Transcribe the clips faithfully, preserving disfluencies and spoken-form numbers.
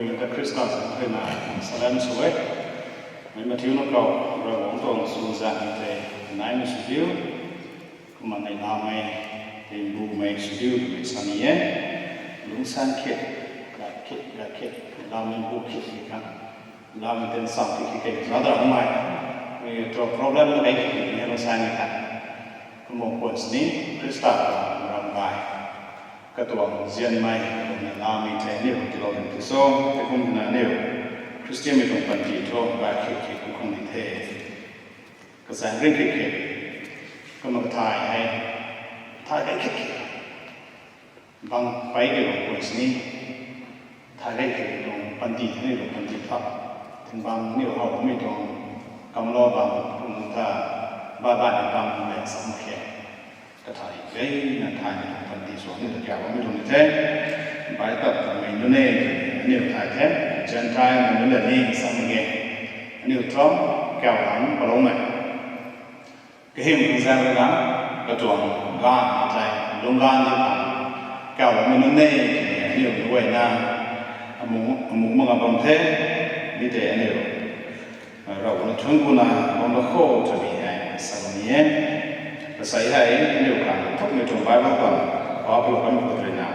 Mei ta Khrista zanc khou rui na salem sw e. Mei mathiuna khou Ravguangc tuang chuzaenghmei tei naimei sw diu. Kumna neihlamei, tei mbumei sw diu twmei sa ni e. Lungsan khit, gat khit, gat khit, neihlamei bu khit khit khang, neihlamei ten sam khit khit kei zada mei, mei tuang problem na kei khit khit ni lungsan ni khat. Kumna pun sini Khrista tuang ram gay, katuang nzianmei, neihlamei tei aniu tiilou kan ti so, tei kum na aniu Khristianmei tuang panty thu gay khit khit kum khang di the. Kazaeng ring khit khit, kumna kathay hei, thay gay khit khit, bang pei kei bang pun sini, thay gay khit khit tuang panty, aniu tuang panty tha, thing bang aniu how mei tuang, kamlou bang, kum ta, ba ba ni bang mei sam khe. Kathay gayna thaymei tuang panty sw aniu ta kau bammei tuang ni the. Bai tat tamei nunc e, aniu thay the, Gentile mei nunc le ni sam ge. Aniu thu, kau bang paloumei, kahym kazang rui na, katuang ganv tei lungc ganv di khang, kau bammei nunc e, aniu guayna, amu, amu manga bam the, mi tei aniu Ravguangc thuanc kuna bam da kho twmei hei salou ni e. Kasai hei aniu khang thukmei tuang Bible khang, Bible khang khou rui na,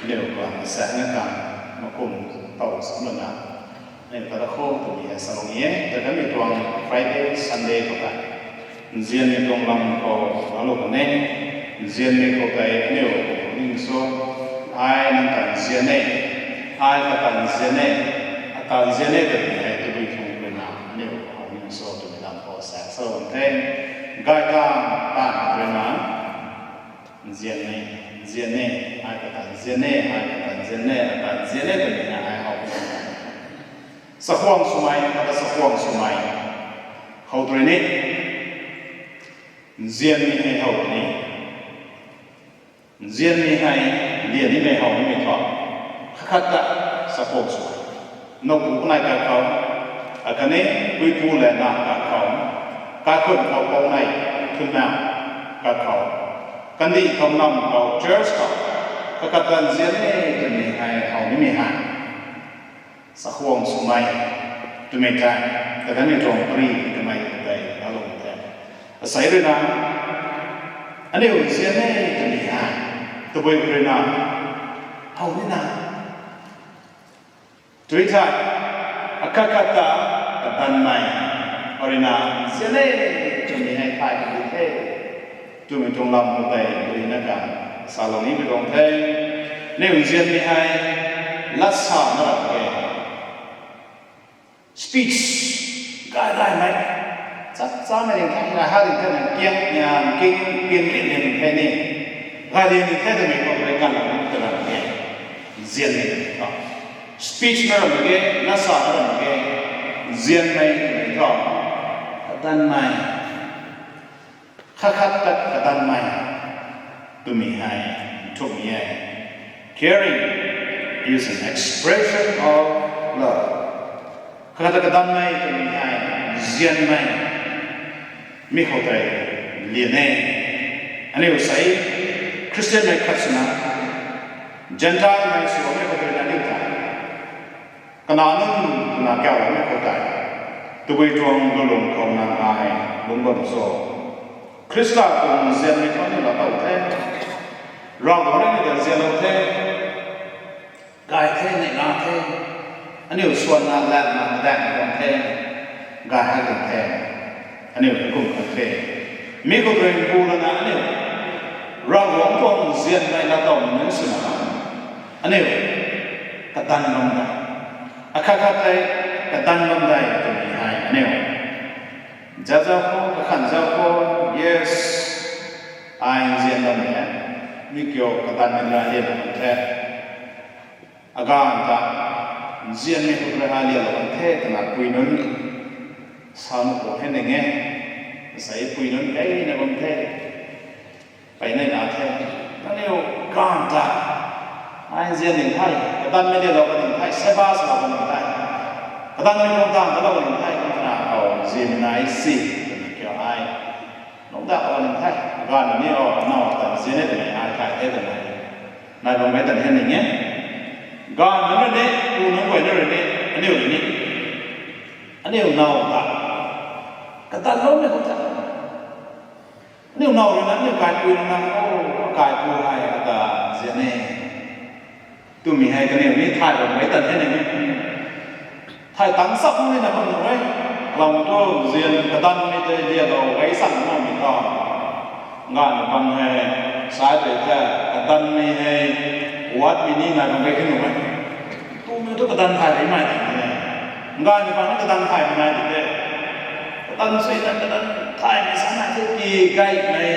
aniu khang saekna khang, makum tow sam lana, aniu ta da kho twmei hei salou ni e. Ta kanmei tuang Friday, Sunday khou ta, nzianmei tuang lam khou laalou kan e. Nzianmei khou tei aniu ning so, ai nang ta nzian e, ai kata nzian e, ata nzian e twmei hei tabui tuang rui na aniu how ning so twmei lam khou saek salou kan the. Gay ta, ta rui na, nzian e, nzian e, ai kata nzian e, ai kata nzian e, ata nzian e twmei na ai how. Sakhwang swmei, kata sakhwang swmei, how rui ni, nzianmei hei how ni. Nzianmei hei, lian nimei how nimei thu, khat khat ta, sakhwang swmei, nowpu kanei kat khou, akhatni puipu le na kat khou, kaikhun khou, pounei, thunna kat khou, kandih khou, nam khou, church khou, khat khat ta nzian e twmei hei how nimei hei sakhwang swmei twmei tei, ta kanmei tuang pri twmei tei laalou the. Asei rui na, aniu nzian e twmei hei tabui rui na how ni na, tui thei, akhat khat ta kadanmei, arui na, nzian e twmei hei thay kan di the twmei tuang lam khou tei rui na kan salou nimei tuang the. Aniu nzianmei hei, lat sa na ram e, speech, gay gaymei, chap chamei ling the, gay ha ling the, kiang, kiang, kiang, kiang ling the ni, gay ling the twmei khou rui kan lam ta ram e. Nzianmei twmei thu, speech na ram ge, lat sa na ram ge, nzianmei twmei thu, kadanmei, khat khat ta kadanmei twmei hei nthukmei e. Caring is an expression of love. Khat khat ta kadanmei twmei hei nzianmei, mi khou tei lian e. Aniu sei, Khristianmei khat swna, Gentilemei swmei khou tei na aniu tei, kanac nunc twna kauloumei khou tei, tabui tuang lulung khou nang ai lungc bam cho? Khrista tuang nzianmei thu aniu laa tow the, Ravguangc rui ni ta nzianlou the, gay the, neihla the, aniu swanna, latna, kadaeng bam the, gay hak kan the, aniu kum kan the. Mi khou rui bu lana aniu Ravguangc tuang nzianmei laa towmei nunc swna, aniu kadan bam de, akhat khat tei kadan bam de twmei hei aniu jat zau khou, kakhan zau khou, yes, ai nzian bam de, mi kiu kadanmei na lian bam the. Aganv ta, nzianmei khou rui ai lianlou kan the twna pui nunc, sa nu khou hei ning e, sei pui nunc keyna bam the, peyna na the, nangniw ganv ta, ai nzian ning the, kadanmei lianlou kan ning the, seba swlou kan ning the, kadanmei tuang taanv talou kan ning the, kumna khou nzianmei nai si, twna kiu ai lungc dat kan ning the, ganv ni o, now ta nzian e twmei ai thay the twmei nai bammei tan hei ning e. Ganv nunc rui ni, pu nunc guay nunc rui ni, aniu rui ni, aniu now ta kadanloumei khou ta, aniu now rui na aniu kaipui rui na, o, kaipui hei ata nzian e twmei hei kaniw ni thay bam mei tan the ni. Thay tang sak ni na bam nuh e. Kalam tu nzian kadanmei tei lialou gay san makmei ta, ganv bam hei, sa tei the, kadanmei hei, wat mi ni nai bam gay khe nuh e. Twmei tu kadan thay rei mai ti e. Ganv bam ni kadan thaymei nai ti te. Kadan sui na kadan thaymei sa nai the ki gaymei,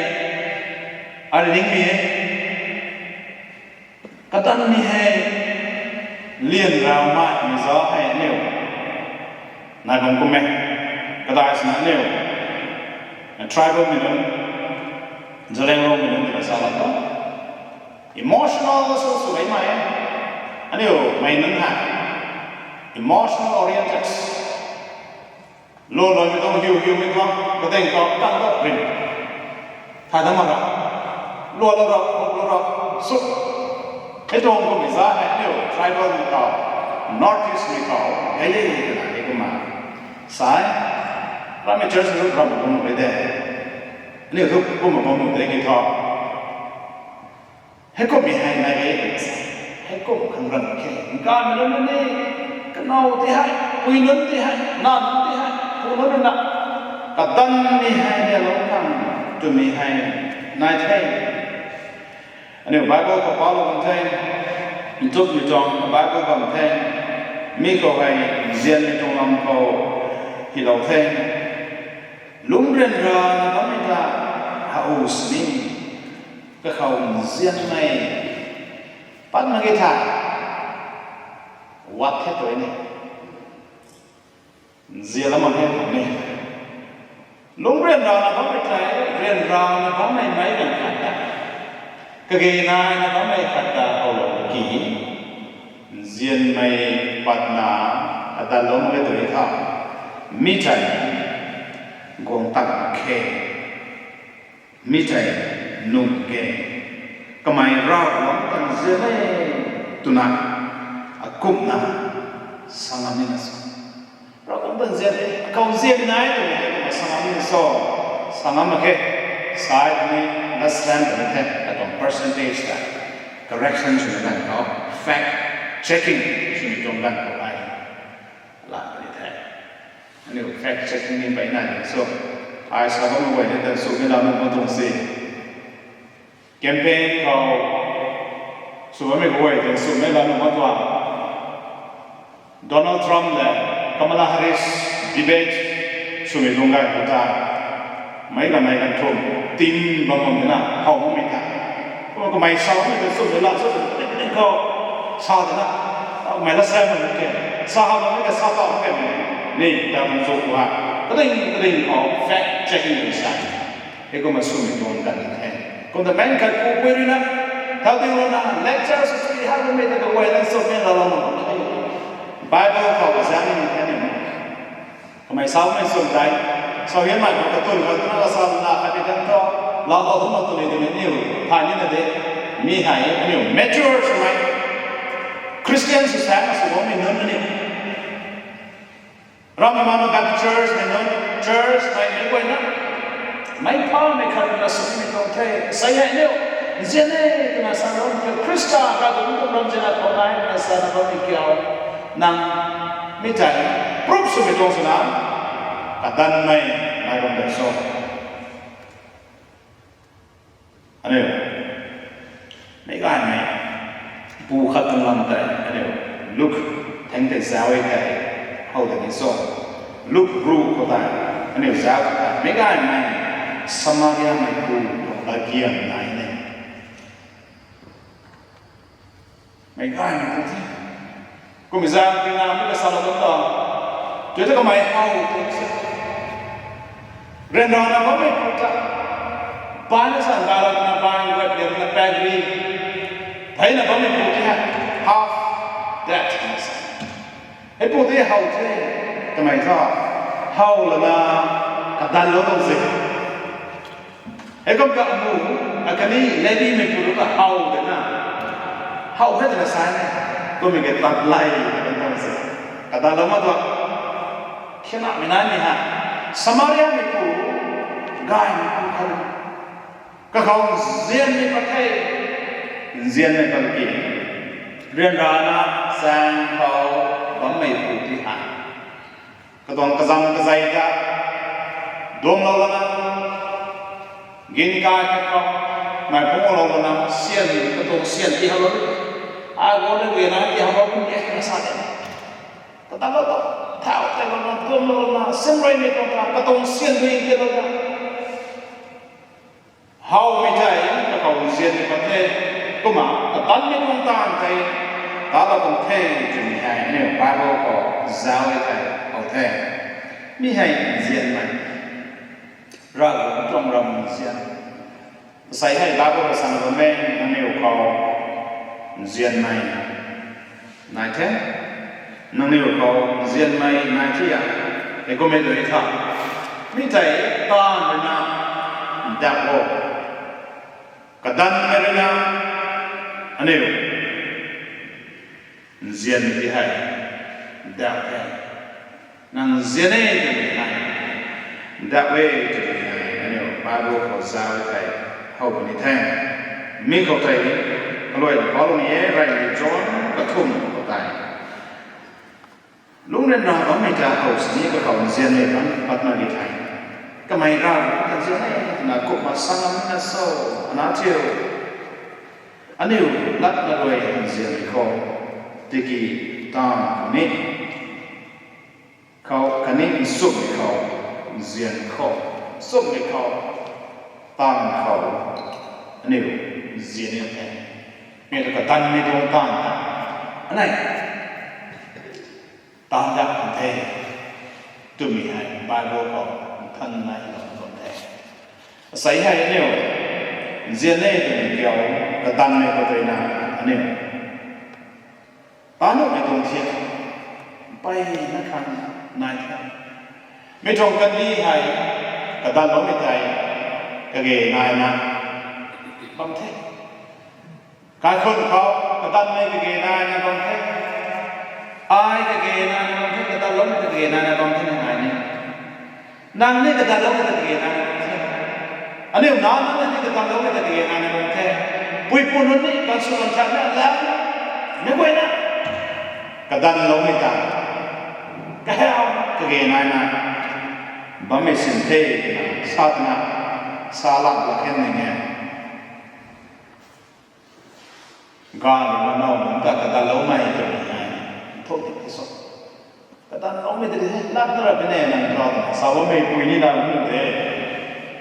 ai ningmei e. Kadanmei hei, lian rau maimei zauc hei aniu nai bam kum e. Kadai sina aniu tribalmei nunc, Zeliangrongmei nunc tina sa lam ta, emotional sw sw gaymei e. Aniu mei nunc hei emotional oriented. Lou loumei tuang, hiu hiumei tuang, kadeng tuang, tang ta rin, thay dat mak ra, lualou ra, huklou ra, sw. Hei tuang kummei za hei aniu tribalmei khou, North Eastmei khou gay e twna hei kumna sa e. Ramei church nunc ram bam nuh e de, aniu thu kumna bam nuh de ki thu. Heikumhmei hei nai e, heikum khang ram khe. Ganvmei nunc ni, kanow ti hei, pui nunc ti hei, nac nunc ti hei, pu nunc na, kadanmei hei lialou khang twmei hei nai the. Aniu Bible khou palou bam the, ntukmei tuang Bible bam the, mi khou hei nzianmei tuang lam khou hylou the. Lungc ryanrana bammei ta, hau sini, kakhou nzianmei pat mak ge tha, wat the tu ni, nzian la mak the tu ni. Lungc ryanrana bammei tei, ryanrana bammei meic ganv khat ta, kage naina bammei khat ta howlou ki, nzianmei patna, atanlou mak ge tu ni tha, mi tei guang tak mak khe. Mi tei num ge, kamei Ravguangc ta nzian e twna, akumhna sa ngam nina sa, Ravguangc ta nzian e, akhou nzian nai twmei hei kumna sa ngam nina sa, sa ngam mak khe. Sai ni, last time twmei the, katuang percentage ta correction swmei ganv khou, fact checking swmei tuang ganv khou ai la puni the. Aniu fact checking ni peyna so, ai sa bammei guay ni ta swmei la nuh mak tuang se. Campaign khou sw bammei guay ta swmei la nuh mak tuang. Donald Trump le Kamala Harris debate swmei tuang ganv khou ta, meic kamei kan thum, team bam bam twna how makmei ta, kumna kamei sa bammei ta swmei la sw, ting khou sa twna, kamei la sa mak ke, sa how bammei ta sa tau mak ke, ni ta bam sw khou ha, kading kading khou fact checking ni sa. Heikumna swmei tuang ganv the. Kumna main khat pu pui rui na, thau ting rui na, lecture sw sw ha bammei ta kaguay na swmei la lou mak the. Bible khou zang ni the ni. Kamei sa bammei swm tei, sa hianmei khou katun khou twna la sa na khat ni kan thu, lau tau thu mak tu ni twmei niw thay nina de. Mi hei aniu mature swmei, Christian sw sa na sw bammei nunc ni, Ramei mana Baptist Church mei nunc, church mei mei guay na, meic phamei khat na swmei tuang the. Sa hei niu, nzian e twna sa lou ni, Khrista Ravguangc tuang ram nzianna khou nai twna sa na bammei kiu, nang mi tei proof swmei tuang swna, kadanmei nai bam de so. Aniu, meic gaymei, pu khat tuang lam tei aniu, Luk theng tei zauc e tei, how tei ni so, Luk ru khou tei, aniu zauc tei meic gaymei, Samariamei pu tuang latgiam nai ni. Meic gaymei pu the. Kummei zaeng tina mi ta salou bam ta, tei ta kamei how tuang se, ryanrana bammei pu ta, baina san bailou na bai guat liana pagri theina bammei pu the, half dead na sa. Hei pu tei how the, kamei tha, how lana kadanlou tuang se. Heikum ta amu, akhatni Levimei pu ta how de na, how the twna sa ni. Kummei ke tat lay, tat se. Kadanlou ma tuang. Khinamei naimei ha. Samaria mei pu, gaymei pu khat. Kakhou nzianmei pat the. Nzianmei pat ki. Ryanrana, sang khou, bammei pu ti ha. Katuang kazam kazei ta, duanglou lana, gin kai khat khou, mei phungclou lana, syan, katuang syan ti halou. Ai guang le gena ti halou, kum e na sa de. Kadanlou ta, thau tei lana, duanglou lana, syan rui ni tuang ta, katuang syan rui ti lana. Howmei tei, kakhou nzianmei pat the, kumna, kadanmei tuang taanv tei, talou tuang the, twmei hei, aniu Bible khou zauc e thei, how the. Mi hei nzianmei, Ravguangc tuang ram nzian. Asei hei Bible khou sana bammei, nangniw khou nzianmei nai the. Nangniw khou nzianmei nai the a. Hei kummei tu tha. Mi tei taanv rui na, ndak o. Kadanmei rui na, aniu nzianmei ti hei, ndak the. Nang nzian e twmei hei, ndak e twmei hei, aniu Bible khou zauc thei, how puni the. Mi khou tei, kaluaina paulou ni e, Reymei John, kathumh khou tei. Lungc ryanra bammei ta how sini kakhou nzianmei bam patna di the. Kamei Ravguangc ta nzian e twna kumna sa ngam na so, ana thiu. Aniu latna rui nzianmei khou, tiki taanv ni khou, khatni nchumhmei khou, nzian khou, nchumhmei khou, taanv khou, aniu nzian ni the. Mi tu kadanmei tuang taanv ta, anei, taanv dat kan the, twmei hei Bible khou nthan nai lou tuang the. Asei hei aniu nzian e twmei kiu, kadanmei khou tei na, aniu taanv nuhmei tuang thiak, mpeyna khang nai the. Mi tuang kandih hei, kadanloumei tei, kage naina bam the. Kaikhunc khou, kadanmei kage naina bam the. Ai kage naina bam the, kadanloumei kage naina bam the, nang ai ni. Nang ni kadanloumei ta kage naina bam the. Aniu nac nunc ni kadanloumei ta kage naina bam the. Puipu nunc ni kansw kanchak na lam, mei guayna kadanloumei ta, kahau kage naina bammei sin the, twna sa twna, sa lak lak khen ning e. Ganv rui na now nunc ta kadanloumei twmei hei, nthuak ti the so. Kadanloumei ta di the, lat na ra bine nang rau twna sa bammei pui ni na nunc de.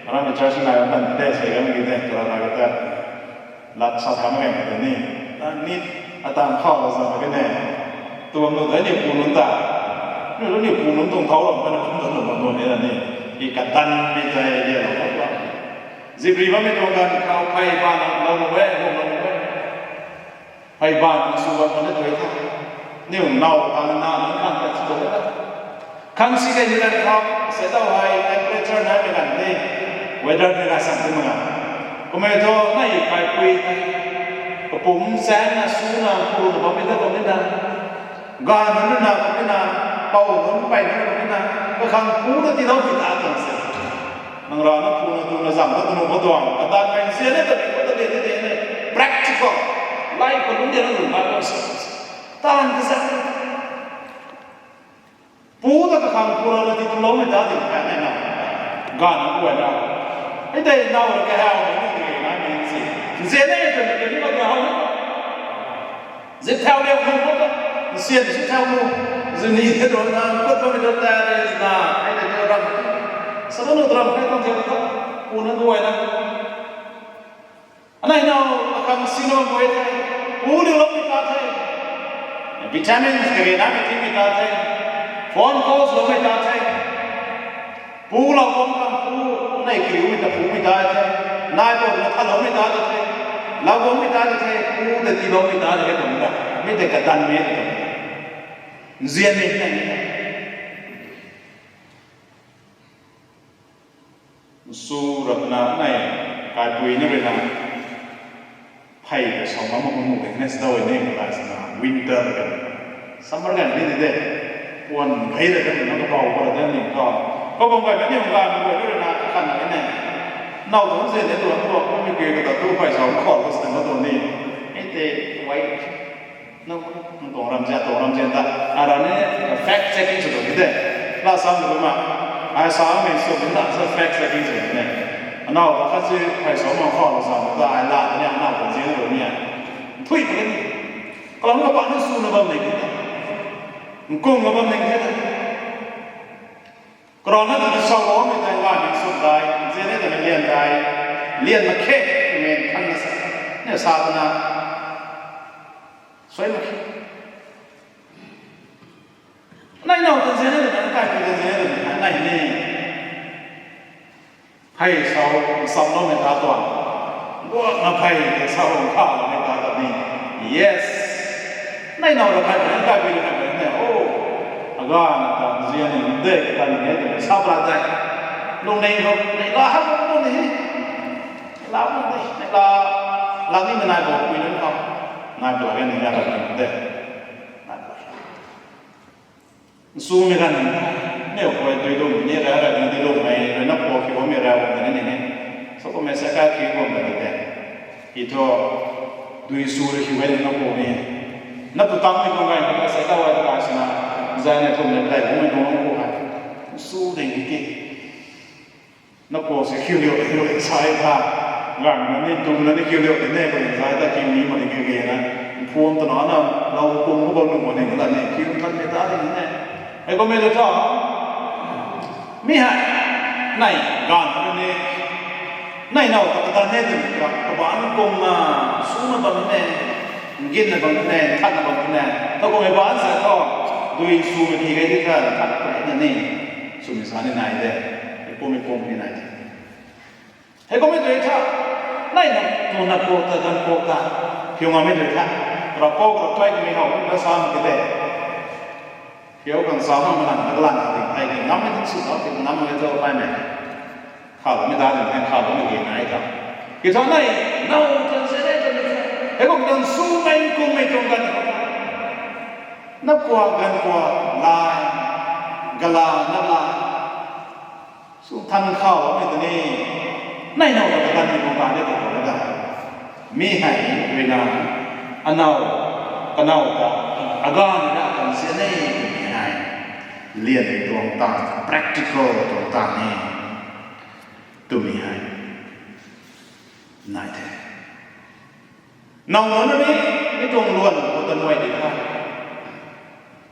Aram church nai bam kan the, sei kan ki the, tura na kata. Lat sa tham kan kata ni. Nang ni, atan khou la zan bine. Tuang nu de ni pu nunc ta. Ni lu ni pu nunc tuang thau lam kana kum tan lu bam nu ni na ni. I kadanmei tei di lou bam. Zipri bammei tuang ganv khou phey ban lou nu e, lou nu e. Phey ban sw bam na tui the. Niu now khang na, nang khang ta sw tui the. Khang si kei ni ganv khou, se tau hei temperature naimei ganv the. Weather ni rai sang ti mak na. Kummei thu nai kaipui, kapumc chaeng na su na, pu na bammei ta kum ni na. Ganv nunc na kum ni na, pou nunc pey na kum ni na, kakhang pu na tiilou ti ta tuang se. Nang rana pu na tu na zam na tu nu khou tuang, kadanmei nzian e ta ni khou ta de de de ne. Practical life khou lungc de na lungc mak tuang se. Taanv kazak. Pu ta kakhang pu rana ti tuloumei ta ding kha nai na. Ganv nunc guay na. Hei tei now rui kahau nunc ni kage naimei si. Nzian e twmei tei ni mak kahau ni. Zip thau liau khou ta, nzian zip thau nu, zini the tuang na, kut bammei tuang ta de na, hei tei tuang ram. Sa nu ram hei tuang thiak ta, pu nunc guay na. Anei now, akhang si na bam guay the, pu liuloumei ta the. Vitamins kage naimei timei ta the. Phone calls loumei ta the. Pu lou bam khang pu, nei kiliumei ta pumei ta the. Nai pou na thaloumei ta the. Lou bammei ta the, pu ta tiiloumei ta the, pu ta. Mi tei kadanmei ta. Nzianmei tei. Su rap na nei, kaipui na rui na. Hei ta sa bam mak mu de ne sa dau ni ka ta sana winter ka. Summer ka ni de. Puan hei ra ka ni na ka bau ka ra da ni ka. Ka bam ka ni ka ni ka na ka kan ni ne. Nau tu ze ne tu tu ko mi ke ka ta tu pai sa ko ko sa na tu ni. Ei te wai. Nau tu ram za tu ram za ta. Ara ne fact checking sa tu ni de. La sam tu ma. Ai sa mi su na sa fact checking sa ne. Nau ka si pai sa ma ko sa ta ai la ni nau ko zi ni. Thui pa ni. Kalam ka pa ni su na bam nei. Nkung na bam nei. Corona ta sa lo ni tai wa ni su dai, zi ni ta ni lian dai, lian ma khe, ni kan na sa, ni sa ta na, sui ma khe. Nai nau ta zi ni ta ni kai pi ta zi ni ta ni nai ni. Phey sau, sam lou mei ta tuang. Guak na phey, sau kha lou mei ta tuang ni. Yes. Nai nau ra khai pui, khai pui, khai pui, ne. Oh. Aga na ta, zia ni, de, ta ni, ne, de, sa pra dai. Lung nei ho, nei la ha, lung nei. La, lung nei, nei la. La ni, nai bo, pui ni, ka. Nai bo, ni, ya, de. Nai bo. Sumei ganv, ne khuay dui lum, ni ra ra dui lum mei, rui na po ki bam mei ra bam ni ni. Sa kum mei sa ka ki bam ni de. I thu dui su ri ki wen na po ni. Na tu tam ni ko ngai, na sa ka wan ka sina, zai na kum ni dai bam ni ko ko ha. Su de ni ki. Na khou si khiu liu, khiu liu sai tha. Gang na ni, tum na ni khiu liu, ni ne ko ni sai ta, khiu ni ma ni khiu ge na. Phone ta na na, na kum ko bam nu ma ni, na ni khiu than ni ta ni ne. Ei ko mei ta tha. Mi hai, nai, gan na ni. Nai nau ta ta ne tu ka, ka ban kum na, su na bam ne, gin na bam ne, than na bam ne. Ta ko mei ban sa tho, dui su ni ge di tha, than na ni. Sumei sa ni nai de. Ei kum, ei kum ni nai de. Hei kum mei tui tha. Nai na, tu na po ta, gan po ta. Piu nga mei tui tha. Ra po, ra tuai mei hou, na sa mei de. Piu kan sa ma ma na, na lan ta ding. Hei, ngam mei ding su ta, ngam mei tu pai mei. Kha lo mei ta ding, kha lo mei ge nai ta. Ki tha nai, nau, kan se nai, kan se. Hei kum kan su mei, kum mei tuang gan. Na pua, gan pua, lai. Gala, na lai. Su than khou mei ta ni, nai nau ta kan ni bam ba ni ta ko da. Mi hei rui na, anau, kanau ta, aga ni na kan si ni, mi hei. Lian tuang ta, practical tuang ta ni. Tu mi hei. Nai the. Nau nunc ni, mi tuang luan, ko ta nuai di tha.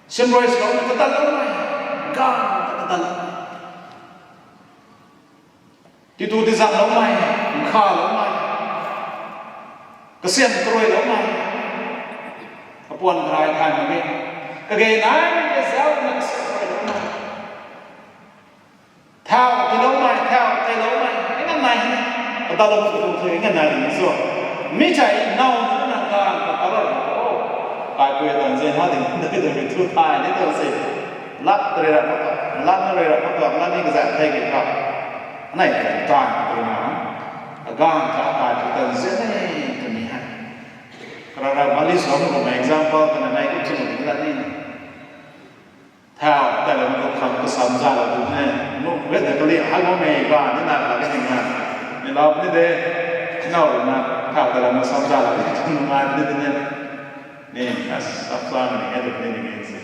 Simroi sou na kadan lou mei, gan ta kadan lou mei. Titu tizang lou mei, nkha lou mei. Kasiam karui lou mei. Kapuan karai khai mak ge. Kage nai, kage zau na kasiam karui lou mei. Thau, ti lou mei, thau, tei lou mei, e ngan nai hei. Kata lou tu tu e ngan nai ni so. Mi chai nau na na ka ka ka ro. Kai pui tan zen ha ding, dei dei tu thai ni tu se. Lat re ra ko, lat na re ra ko, lat ni kazat thei ki ka. Nai ta ta tu na. Agang ta ta tu tan zen nai tu ni hai. Kara ra bali so mo example kana nai ku chu ni lat ni. Thau, tei lam khou khang kasam za la tu ne. Mu, wet na kali, hai mo mei ba, ni na ka ni na. Ni lau ni de, nau na, thau tei lam kasam za la tu, tu na ni de ne. Ni, as, sap sa ni, e de ni ni si.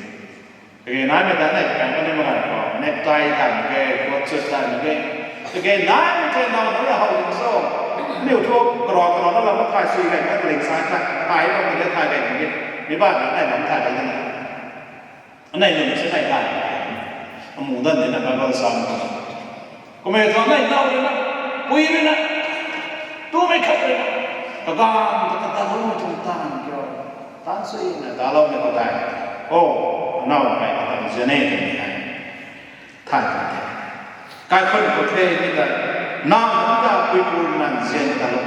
Kage nai mei ta nai, kan ko ni ma ko, necktie tan ke, coat suit tan ke. Kage nai mei ta nau na hau so. Ni u tu, kro, kro na lam thai sui kai, na kling sa thai, thai lam ni thai kai ni. Ni ba na nai lam thai kai ni. Anei nunc se nai kai. Amu dan de na Bible sam. Kumei thu anei nau rui na, pui rui na, tumei khat rui na. Kagan ta kata lou mei tuang tan kiu. Tan sui na ta lou mei khou tei. O, nau kai kata zi ne twmei hei. Thay ta the. Kaikhun khou the ni ta. Nang ta puipu nang zian ta lou.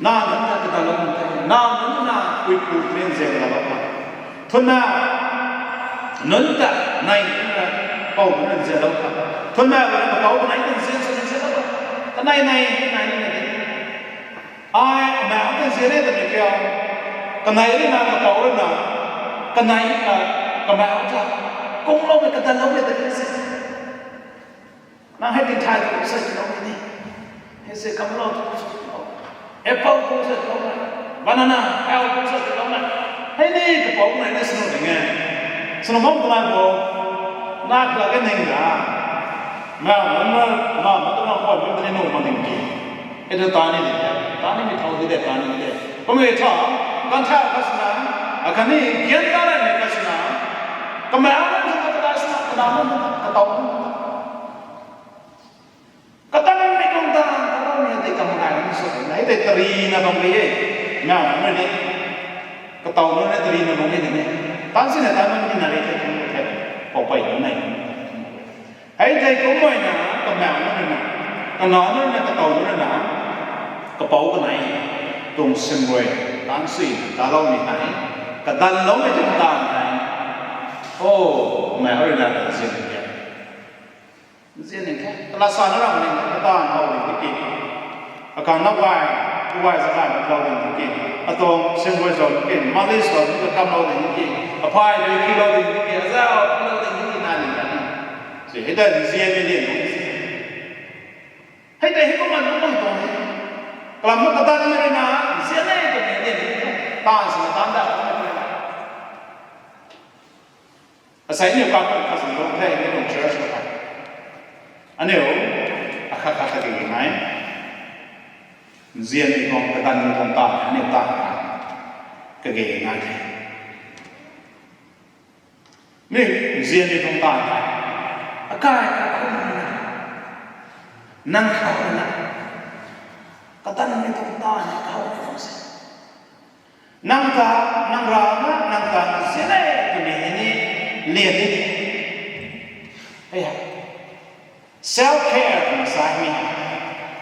Nang nunc ta kadalou nunc the, nang nunc na puipu nunc zian kadalou nunc. Thunna nunc ta nai nunc na pou nunc zian lou nunc. Thunna nunc na pou nai nunc zian sw nunc zian lou nunc. Kanai nai, nai nunc na di. Ai amau ta nzian e twmei kiu, kanei rui na, kapou rui na, kanei, kamau ta kungloumei, kadanloumei ta ni se. Nang hei tithay tu sa tiloumei ni, hei se kamlou tu sa tiloumei, apple tu sa tiloumei, banana, apple tu sa tiloumei, hei ni kapou nai ni sw ding e. Sw bam kanei bo, na kala ke ning ga, na, na, na, na, na, na, na, ni nuh mak ding ki. Hei tu ta ni ding de, ta nimei thau di de, ta ni di de. Kummei tha, ganv tha khat swna, akhatni gian ta raymei khat swna, kamau nunc ta kata swna, kanac nunc ta, katow nunc ta, kadanmei tuang taanv, katow nunc ta kamei nai ni sw nai tei tarina bam ri e. Kamau nunc ni, katow nunc ni tarina bam ri ni. Tan sina tan nunc ni na ri the, tu the, poupey nunc nai. Hei tei kummei na, kamau nunc na, kanac nunc na, katow nunc na, kapou kanei tuang sim rui, tan sui, taloumei hei, kadanloumei tuang taanv hei, o, kamau rui na ta nzian e. Nzian ning the, kala sa na ram ning, kataanv how ding tiki, akang na gay, kuay sa gay na lou ding tiki, atuang sim rui zauc tiki, malis lou tiki, kamlou ding tiki, aphay rui kilou ding tiki, azau kilou ding tiki, nai ning na ni. Si, hei ta nzianmei lian nung si. Hei tei hei kumna nunc tuang e. Kalam na kadanmei rui na, nzian e twmei lian nung the. Taanv sina taanv da, asei aniu kap khat sw lou the, aniu tuang church khat. Aniu, akhat khat kage nai. Nzianmei tuang, kadanmei tuang taanv, aniu taanv kage nai the. Mi nzianmei tuang taanv hei, akai kakhun na, nang khou na, kadanmei tuang taanv hei khou na se. Nang ta, nang rana, nang ta nzian e twmei hei ni lian ni de. Hei hei, self care twna sa mi,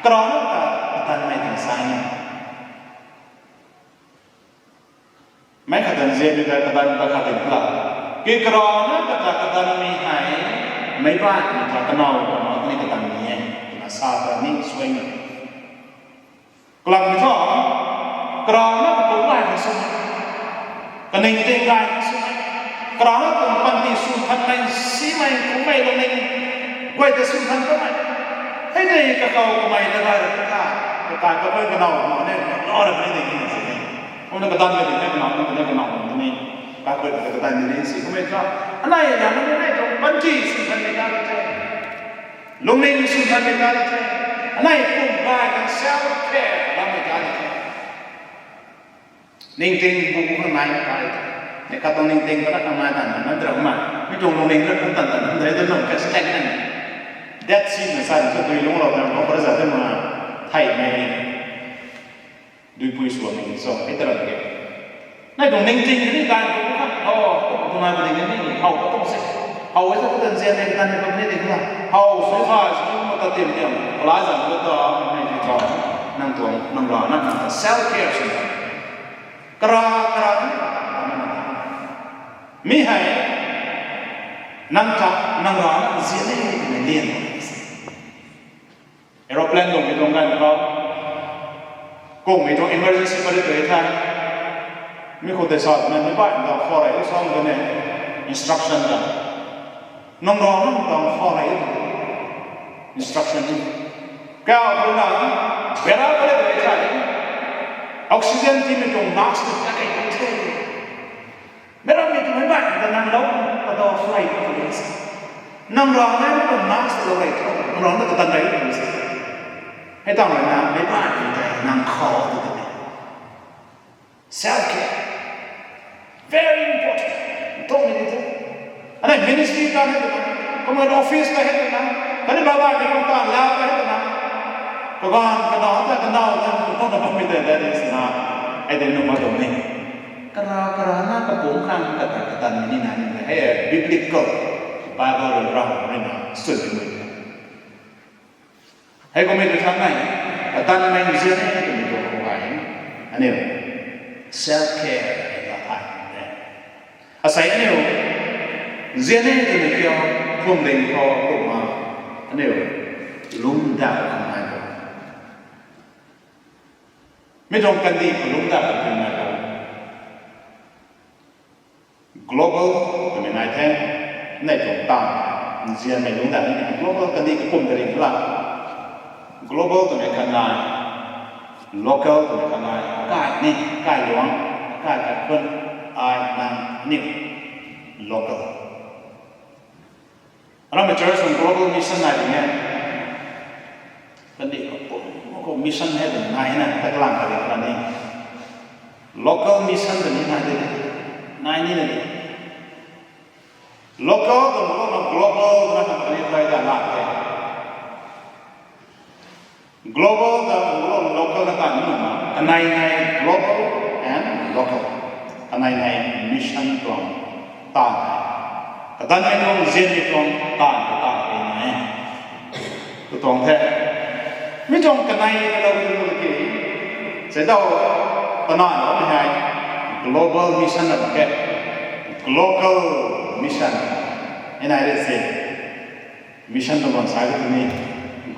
karana ta kadanmei twna sa mi. Meic khat ta nzianmei ta kadan ta khat ding la, ki karana kata kadanmei hei, meic baihmei ta kanow kanow ni kadanmei e twna sa ta ni suaimei. Kalam mi thu, karana kapumc gay khang swmei, kaningting gay khang swmei, karana tuang panty sw khanmei, simei, kummei lungning guay ta sw khan kamei, hei tei kakhou kamei ta gay ra ta, kakai kakai kanow kanow ni, lou ra ni ding ni si. Kumna kadanmei ding hei kanow, kumna kanow ni, kakai ta kadanmei ding si. Kummei thu, anei na nunc ni tuang panty sw khanmei ta the, lungning sw khanmei ta the, anei pum gay khang self care lammei ta the. Ningting bu khang nai ta the. Ni katuang ningting ta khang nai tan tan na drama, mi tuang lungning ta khang tan tan na dei ta lung ka stagnant. Dead Sea na sa ni sa dui lungclou tan lou para za ta ma, theimei duipui swan ni so, hei ta ram ke. Nai tuang ningting ni gay tu kha, o, tu nai bu ding ni, how ka tuang se. How e sa tu tan nzian e, kadanmei tuang ni ding la. How sw tha, sw ma ta tiam tiam, pala zan ta ta, nai ti ta, nang tuang, nang rana, nang ta self care sw. Kara, kara, mi hei, nang ta, nang rana nzian e twmei lian. Aeroplane tuang mi tuang ganv khou, kummei tuang emergency pari tu e the. Mi khou tei sa twna, mi baihmei tuang khou rei tu sa twna, instruction ta, nang rana nang tuang khou rei tu, instruction ni, kau khou na, bera pari tu e the, oxygen tiimei tuang mask tu ta kei tu the. Meic rammei twmei baihmei ta nang lou, kadaw swlou rei tu se. Nang rana nang tuang mask swlou rei thu, nang rana kadan rei tu se. Hei tang rui na, meic baihmei tei nang khou tu tei, self care, very important. Tuang ni tu, anei ministry ta hei twna, kumna office ta hei twna, khatni baihmei tuang ta lau ta hei twna, kaganv kanac ta, kanac ta, kanac ta bammei tei that is na, hei tei nuh mak tuang ni. Kara, karana kapumc khang kata kadanmei ni nai ni hei, biblical, Bible rui ram rui na sw ni. Hei kummei tu tha nai, kadanmei nzian e twmei tuang khou hei, aniu self care hei ta thay e. Asei aniu nzian e twmei kiu, phwamling khou kumna, aniu lungcdauh khang nai bo. Mi tuang kandih khou lungc dat twmei nai tuang global twmei nai the, nei tuang taanv nzianmei lungc dat ni global kandih kapumc ta ring la. Global twmei khat nai, local twmei khat nai, kai ni, kai luang, kai kat khun, ai nang ni, local. Aram church tuang global mission nai ding e. Kandih kapumc khou mission hei ding nai na, taklang khat ding khat ni. Local mission ta ni nai de, nai ni na ni. Local tuang khou na global na khat ni try ta la de. Global ta lo-, local na tan nu na, kanei nei global and local. Kanei nei mission tuang taanv hei, kadanmei tuang, nzianmei tuang taanv hei taanv hei nai. Katuang the. Mi tuang kanei lou tu ki, sei dau, kana lou hei global mission na ke, local mission. Nai de se. Mission tuang bam sa ki tu ni,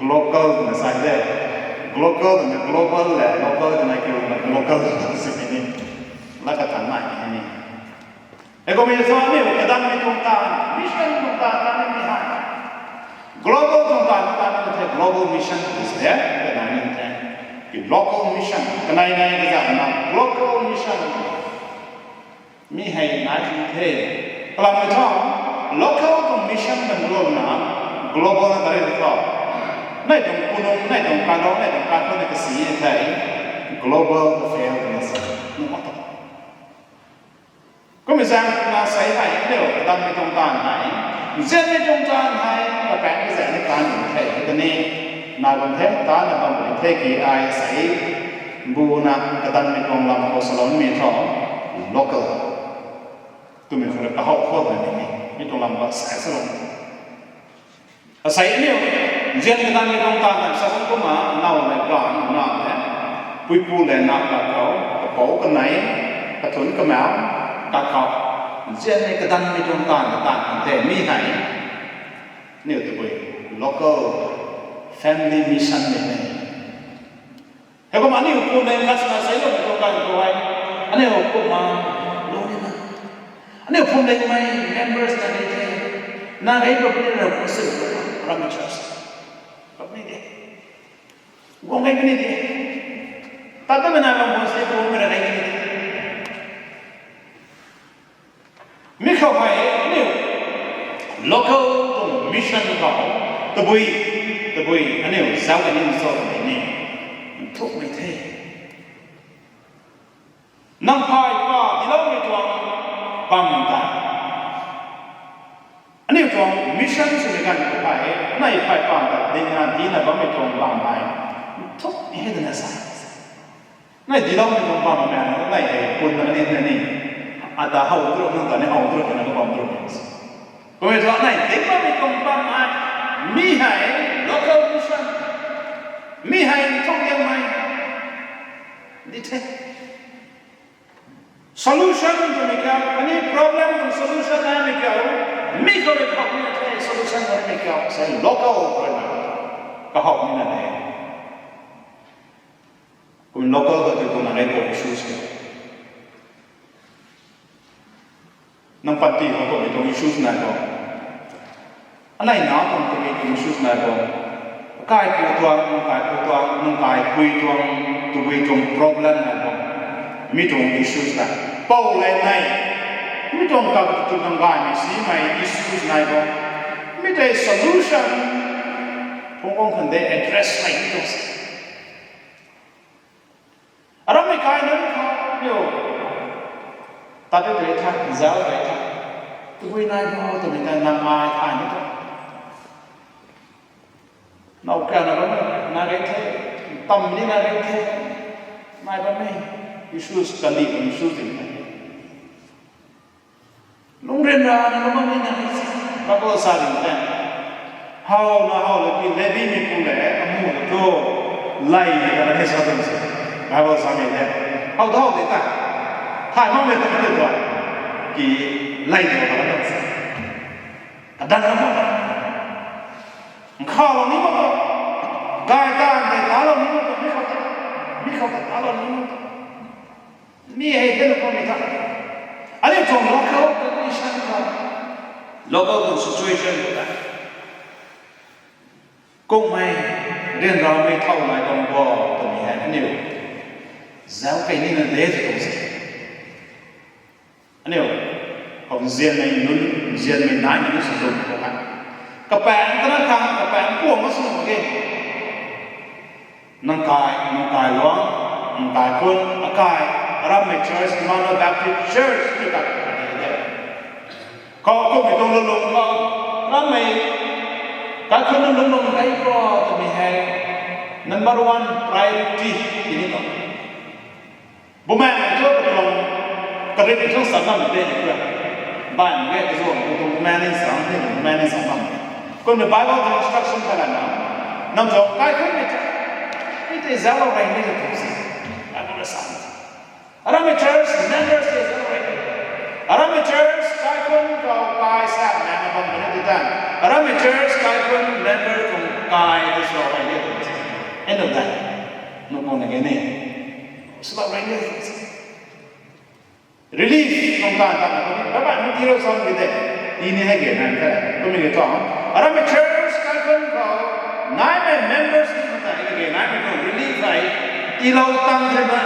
global twna sa de. Global twna global le, local twna ki na local twna sa ni. La ka tan nai ni. E kum e sa ni, kadanmei tuang taanv, mission tuang taanv, taanv ni hei. Global tuang taanv, taanv ni the, global mission is there, ka nai ni the. Ki local mission, kanei nei ka za na, local mission. Mi hei nai tu the. Kalam e thu, local tuang mission kan lo na, global na tari thu. Nei tuang punung, nei tuang kalou, nei tuang kakhou na kasi the. Global ka fail na sa. Ni ma ta. Kum e zaeng na sei hei, aniu kadanmei tuang taanv hei, nzianmei tuang taanv hei, kapaeng ka zaeng ni taanv ni the, kani, na bam the, taanv na bam ni the ki ai sei, bu na kadanmei tuang lam khou saloumei thu, local. Twmei khou rui kahow khou na ni, mi tuang lam ba sei salou. Asei aniu, nzian kadanmei tuang taanv hei sa bam kumna, nau le ganv na le, puipu le na kakhou, kapou kanei, kathun kamau, kakhou, nzianmei kadanmei tuang taanv, taanv the mi hei, aniu tabui, local family mission ni ne. Heikumna aniu pumling khat swna seiloumei tuang ganv khou hei, aniu kumna lou ni na. Aniu pumlingmei members na ni the. Na gei bam ni ra kum si, ram church bam ni de. Guang gei ni de. Tat ta mei na bam bam si guang mei ra gei ni de. Mi khou hei aniu local tuang mission khou tabui, tabui aniu zauc kani nso twmei ni nthukmei the. Nang phay pa diloumei tuang bam ta, aniu tuang mission swmei ganv khou hei, nai phay pa ta dingna dina bammei tuang bam hei nthukmei he twna sa. Nai diloumei tuang bam mei, nai hei pun na ni na ni. Ata how tu nang ta ni how tu na ka bam tu. Kumei thu nai ding bammei tuang bam hei, mi hei local mission, mi hei nthuk liangmei di the. Solution twmei kiu, khatni problem tuang solution naimei kiu, mi khou rui khou ni the, solution naimei kiu, sei local rui na kahow ni na the. Kum local khou tu tuang na rei tuang issues ke. Nang panty khou tuang tuang issues nai tuang. Anei na tuang tabui tuang issues nai tuang. Kaipu tuang, nang kaipu tuang, nang kaipui tuang, tabui tuang problem nai tuang. Mi tuang issues nai. Pou le nai. Mi tuang kap tu nang gaymei simei issues nai tuang. Mi tei solution. Phungc kang khan de address nai mi tuang si. Aram mei kai nunc khou, niu, tat tei tha, zauc tei tha, tabui nai bo twmei ta nang ai thay ni tu. Now kau na bam, na rei the, tam ni na rei the, nai bammei, issues kandih, issues ding the. Lungh ryanrana lungc bammei na, Bible sa ding the. How na how le ki Levi meipu le, amu tu, lay na ka na sa ding se. Bible sa mei the. How tu how de ta. Thay makmei ta ka de tuang. Ki lay na ka na se. Adan na ta. Nkhavlou ni mak ta. Gay ta, gay talou ni mak ta. Mi khou ta. Mi khou ta ta lou ni. Mi hei the lou khou ni ta. Aniu tuang local condition khou, local tuang situation khou ta, kummei ryanramei thow nai bam bo twmei hei aniu zauc key nina de tw tuang se. Aniu khou nzianmei nunc, nzianmei naimei nunc sw zun khou hei, kapaeng kana khang kapaeng kuang ma sw mak ge. Nang kai, nang kai luang, nang kai khun, akai, arammei church, Emmanuel Baptist Church ni ta kani de. Khou kummei tuang lulung khou, arammei kai khun lulung lung kai bo twmei hei number one priority tini tuang. Bumaengmei thu katuang karit thu sa bam de ni kura. Baihmei ge kazuang khou tuang bumaeng ni sa, ni bumaeng ni sa bam. Kumna Bible tuang instruction kha lana, nang tuang kai khun ni ta, ni tei zauclou rey ni tu si, Bible rui sa. Arammei church members tei zauclou rey ni. Arammei church kai khun khou kai sa na bam ni tu tan. Arammei church kai khun member tuang kai tei zauclou rey ni tu si. End of that. Nung khou na ge ni. Swlou rey ni. Relief tuang taanv ta, baihmei tirou sam ki de, tini hei ge nai the, kummei ki tuang, arammei church kai khun khou naimei members ni khou ta hei ge naimei tuang relief hei tiilou tang the na.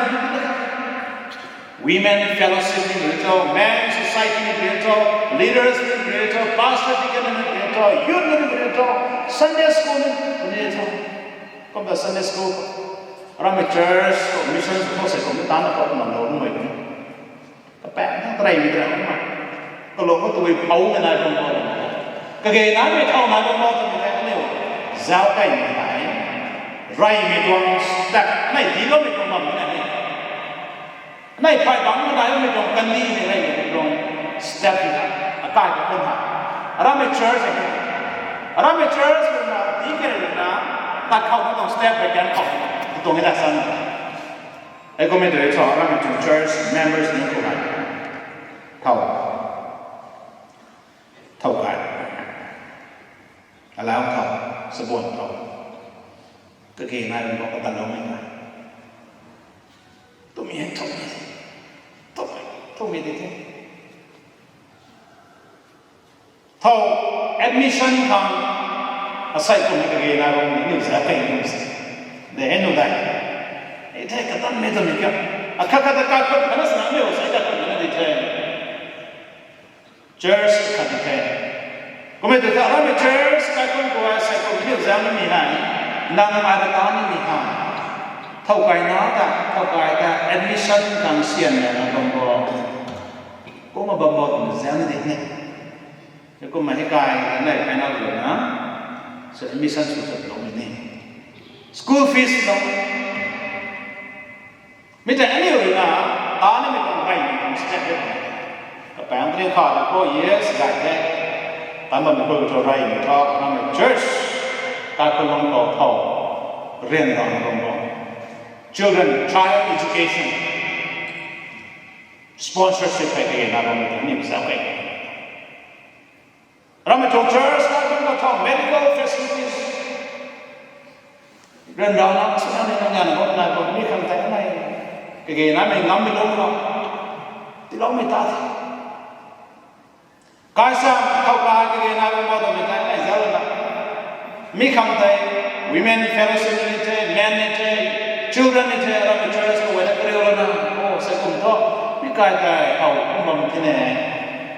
Women fellowship ni bri tho, men society ni bri tho, leaders ni bri tho, pastor, deacon ni bri tho, youth ni bri tho, Sunday school ni bri tho. Kumna Sunday school, arammei church khou mission khou se kumna taanv khou kumna lou nuhmei ni. Kapaeng thang tareymei tei kumna, kalung khou tabui phou nai bam bo, kage naimei thow nai bam bo twmei tei aniu zauc keymei hei, reymei tuang step nei tiiloumei tuang bam na ni. Nei phay bangc nai bammei tuang kandihmei reymei tuang step na, akai kakhun ha. Arammei church hei, arammei church ruina, deacon ruina, tat khou na tuang step hei gan khou, tuang hei ta san. Hei kummei tu e tho, arammei tuang church members nunc khou hei, thow, thow kai, alau thow, sabuan thow, kage nai bam bo katanloumei na, twmei hei thow, thow, thow mi di the. Thow admission khang asei kummei kage nai bam ni zauc key ni se. De hei nu dai. Ei the katanmei twmei kiu, akhat khat ta kai khun kana sana ni asei kai khun kana di the. Church khat di the. Kummei tu ta arammei church kai khun khou asei kum ni zauc nimei hei, nang ai rui ta nimei hei, thow kai na ta, thow kai ta admission khang syan na bam bo, kumna bam bo twna zauc ni di ne. Kumna hei kai nai kai na ruina, so admission sw chatloumei ni, school fees lou. Mi tei aniu ruina, ta nimei tuang reymei tuang step e. Kapaeng tei kha de khou, yes, gay the. Tan bammei khou thu reymei thu, arammei church kai khun lung khou thow, ryanra bam bo, children, child education, sponsorship hei kage nai bammei tei ni zauc key. Arammei tuang church kai khun khou thow medical facilities, ryanrana swna ni nang nana bam nai bam mi khang tei nai, kage naimei ngammei lung khou tiiloumei ta the. Kai sa, thow kai kage nai bam bo twmei tei nai zauc na, mi khang tei women fellowship ni the, men ni the, children ni the, arammei church khou guayna kariu lana, o, sei kum thu, mi kai tei how kum bam the ne.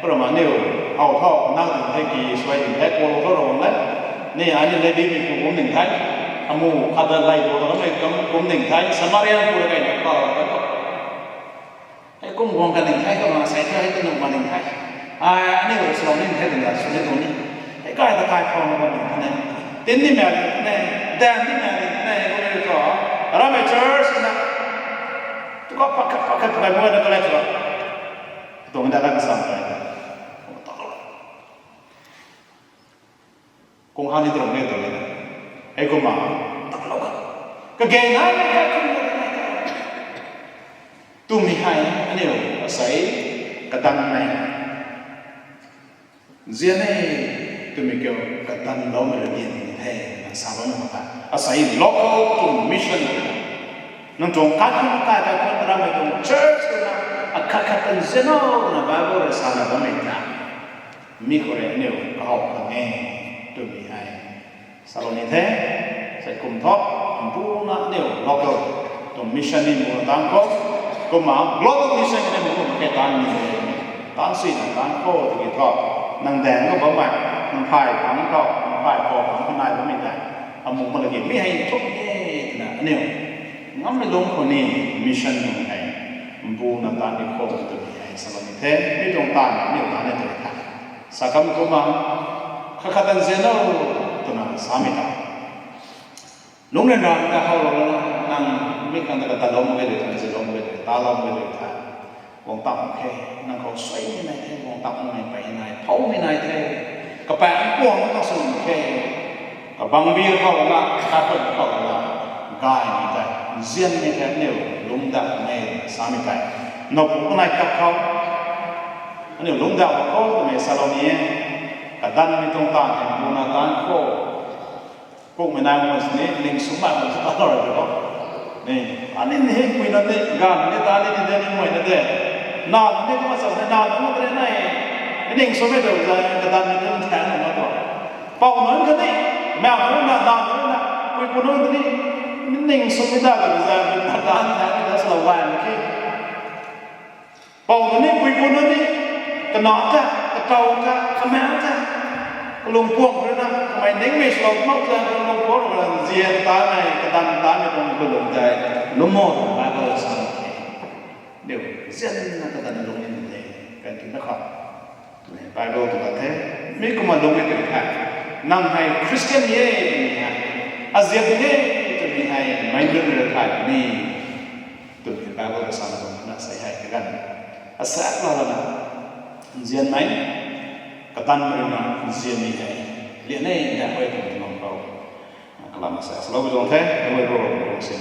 Kumna aniu how thu nang ding the ki, suai ding the, kalou thu ro bam le. Ni aniu Levi mei pu kum ding the, amu khat ta lay tu ta kamei kum ding the, Samarian pu ta kei na pa ta. Hei kum guang ka ding the, kumna sei thu hei tu nuh ma ding the. Ai, aniu rui swlou ni the twna sw ni tuang ni. Hei kai ta kai khou na bam ding the ne. Tin ni mei ding the ne, dan ni mei ding the ne, kummei thu, arammei church na, tu kha pakhat pakhat tu kai bam na collect ra, tuang da la ka sam kai ta, kung ha ni tuang ne tuang e. Hei kumna, talou kha, kage naimei kai khun, twmei hei aniu asei katanmei, nzian e twmei kiu, katanloumei rui lian the, na sa bam na ta, asei local tuang mission Nang tuang kaikhun kai kaikhun rammei tuang church twna akhat khat tan zian o twna Bible rui sana bammei ta, mi khou rui aniu kahow khang e twmei hei salou ni the. Sei kum thu, mbuna aniu local tuang mission ni mbuna taanc khou, kumna global mission ni mbuna mak khe taanc ni, taanc suina taanc khou tiki thu, nang daeng khou bammei, nang phay pang khou, nang phay khou pang khou nai bammei ta, amu mak laki mi hei thuk e twna aniu ngammei lungc khou ni mission nunc hei mbuna taanc ni khou twmei hei salou ni the. Mi tuang taanv aniu taanc ni tei the. Sa kam kumna, khat khat tan zian o twna samei ta, lungc ryanra ta how lou lana, nang mi khang ta katatlou mak ge tei, zianlou mak ge tei, talou mak ge tei, guang tak mak khe. Nang khou suaimei nai the, guang tak makmei pey nai, phowmei nai the, kapaeng kuang ta sw mak khe. Kabang bi khou la, kapat khou la, gaymei tei, nzianmei tei aniu lungc dat e samei tei, nowpu kanei kak khou aniu lungc dat khou twmei salou ni e. Kadanmei tuang taanv hei mbuna taanc khou, kumhmei nai mak sini ning sumei mak sw talou rui khou ni, ani ni hingpui na ni, ganv ni ta ni ni de, ni mei na de, na ni kumna sa ni, na ni kumna de nai, ning sumei tu za kadanmei tuang taanc na tu, pou nunc khatni, mei nunc na, na nunc na, pui pu nunc khatni, ning sumei ta tu za, taanc taanc ni ta salou gay mak khe. Pou nunc ni, pui pu nunc ni, kanac ta, katow ta, kamang ta, kalung puang rui na, kamei ningmei swlou mak ta, kalung puang rui na, nzian tanmei, kadan tanmei tuang kalung tei lwm o twna Bible sa the. Aniu nzianna kadan lung ni de, kan tina khou, twmei Bible tu lat the. Mi kumna lung e twmei hei, nang hei Christian e twmei hei, aziap e twmei hei meic nunc rui thay ni twmei Bible rui sana bam na sei hei kaganv, asaekc lou lana, nzianmei, kadanmei rui na nzianmei hei lian e na hui twmei tuang khou, kalam asaekc salou bi tuang the, aniu Ravguangc sin